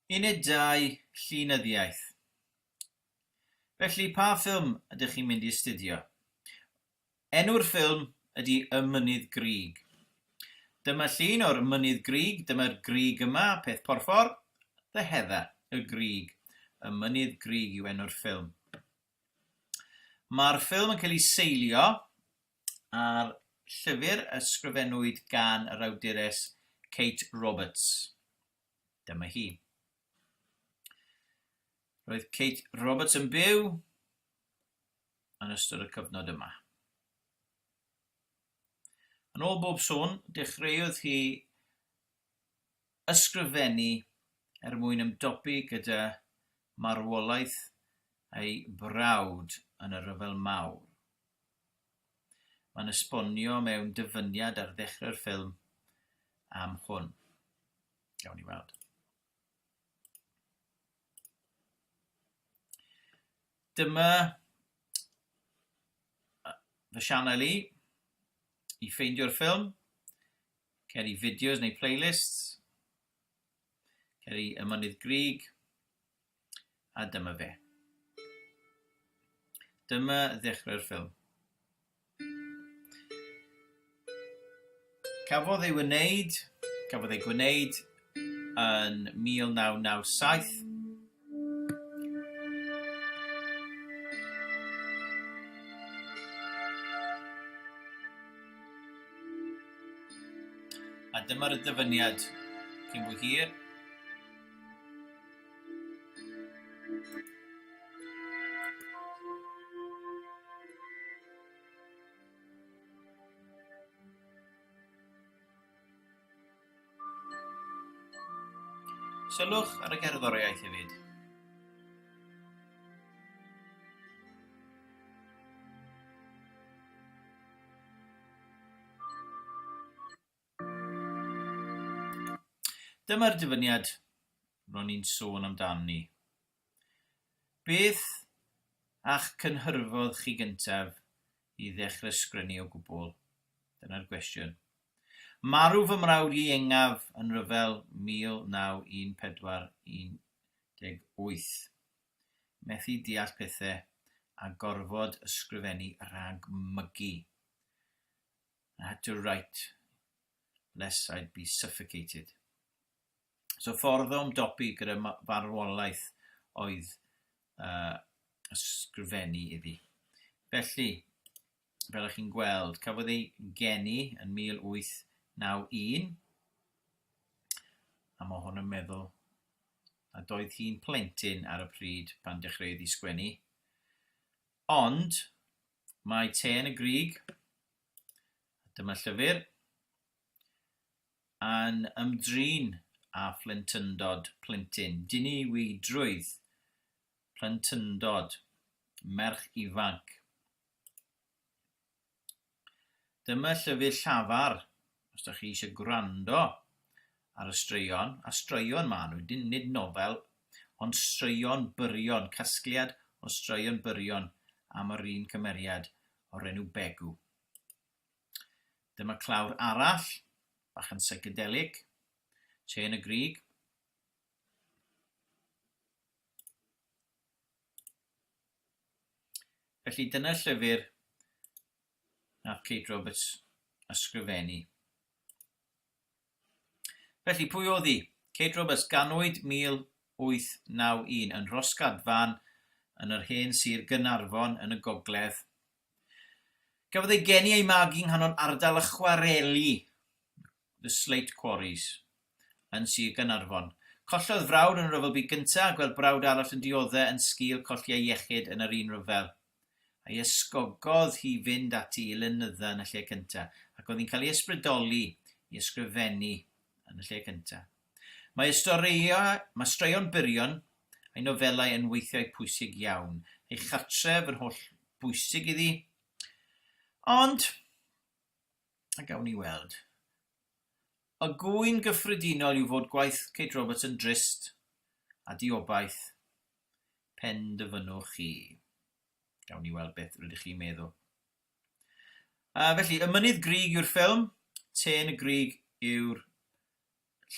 Uned 2, Llinyddiaeth. Felly, pa ffilm ydych chi'n mynd i astudio? Enw'r ffilm ydy Y Mynydd Grug. Dyma llun o'r Mynydd Grug, dyma'r grug yma, peth porffor, The Heather, y grug. Y Mynydd Grug yw enw'r ffilm. Mae'r ffilm yn cael ei seilio ar llyfr ysgrifennwyd gan yr awdures Kate Roberts. Dyma hi. Roedd Kate Roberts yn byw yn ystod y cyfnod yma. Yn ôl bob sôn, dechreuodd hi ysgrifennu er mwyn ymdopi gyda marwolaeth ei brawd yn y Rhyfel Mawr. Mae'n esbonio mewn dyfyniad ar ddechrau'r ffilm am hwn. Gawn ni weld. Dyma fy sianel i, i ffeindio'r ffilm. Cer i fideos neu playlists. Cer i Y Mynydd Grug. A dyma fe. Dyma ddechrau'r ffilm. Cafodd ei wneud, cafodd ei gwneud yn 1997. A dyma'r dyfyniad cyn bo hir. Sylwch ar y gerddoriaeth hefyd. Dyma'r dyfyniad ro'n i'n sôn amdani. Beth a'ch cynhyrfodd chi gyntaf i ddechrau sgrennu o gwbl? Dyna'r gwestiwn. Marw fy mrawd ieuengaf yn rhyfel 1914 18. Methu deall pethau a gorfod ysgrifennu rhag mygu. I had to write lest I'd be suffocated. So ffordd o ymdopi gyda farwolaeth oedd uh, ysgrifennu iddi. Felly, fel ych chi'n gweld, cafodd ei geni yn 1891, a mae hwn yn meddwl a doedd hi'n plentyn ar y pryd pan dechreuodd i sgwennu. Ond mae Te yn y Grug, dyma llyfr, yn ymdrin â phlentyndod plentyn, diniwidrwydd plentyndod merch ifanc. Dyma llyfr llafar, os da chi eisiau gwrando ar y straeon, a straeon maen nhw, dim, nid nofel, ond straeon byrion, casgliad o straeon byrion am yr un cymeriad o'r enw Begw. Dyma clawr arall, bach yn psychedelic, Te yn y Grug. Felly dyna llyfr nath Kate Roberts ysgrifennu. Felly, pwy oedd hi? Kate Roberts, ganwyd 1891 yn Rhosgadfan yn yr hen sir Gaernarfon yn y gogledd. Gafodd ei geni a'i magu yng nghanol ardal y chwareli, the slate quarries, yn Sir Gaernarfon. Collodd frawd yn y Rhyfel Byd Gyntaf a gweld brawd arall yn diodde' yn sgil colli ei iechyd yn yr un rhyfel. A'i ysgogodd hi fynd ati i lenydda yn y lle cyntaf, ac oedd hi'n cael ei ysbrydoli i ysgrifennu yn y lle cyntaf. Mae ei storïau, mae straeon byrion a'i nofelau yn weithiau pwysig iawn. Ei chartref yn holl bwysig iddi. Ond, a gawn ni weld. Y gŵyn gyffredinol yw fod gwaith Kate Roberts yn drist a diobaith. Penderfynwch chi. Gawn ni weld beth rydych chi'n meddwl. Uh, felly, Y Mynydd Grug yw'r ffilm, Trên y Grug yw'r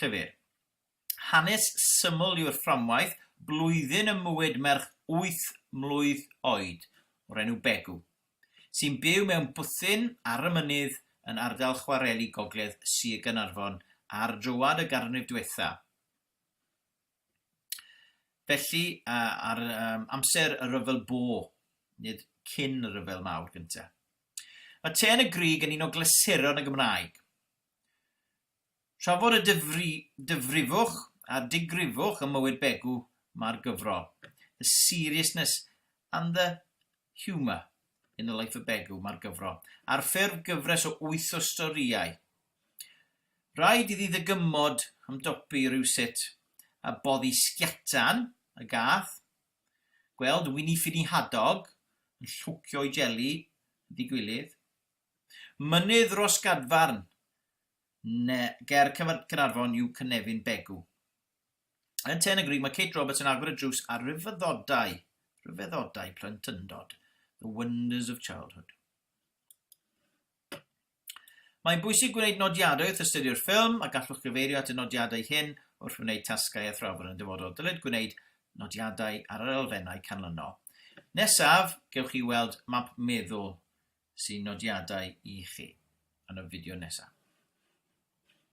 llyfr. Hanes syml yw'r fframwaith, blwyddyn ym mywyd merch wyth mlwydd oed, o'r enw Begw, sy'n byw mewn bwthyn ar y mynydd yn ardal chwareli gogledd Sir Gaernarfon ar droad y ganrif diwetha'. Felly, ar amser y Rhyfel Boer, nid cyn y Rhyfel Mawr gyntaf. Mae Te yn y Grug yn un o glasuron y Gymraeg. Trafod y difrifwch a'r digrifwch ym mywyd Begw mae'r gyfrol. The seriousness and the humour in the life of Begw mae'r gyfrol. Ar ffurf gyfres o wyth o storïau. Rhaid iddi ddygymod ymdopi rywsut a boddi sgiatan y gath, gweld Wini Ffini Hadog yn llwcio'i jeli yn ddigwilydd, Mynydd Rhosgadfarn, ne, ger Caernarfon yw cynefin Begw. Yn Te yn y Grug mae Kate Roberts yn agor y drws ar ryfeddodau, rhyfeddodau plentyndod, the wonders of childhood. Mae'n bwysig gwneud nodiadau wrth astudio'r ffilm a gallwch gyfeirio at y nodiadau hyn wrth wneud tasgau a thrafod yn y dyfodol. Dylid gwneud nodiadau ar yr elfennau canlynol. Nesaf, gewch chi weld map meddwl sy'n nodiadau i chi yn y fideo nesaf.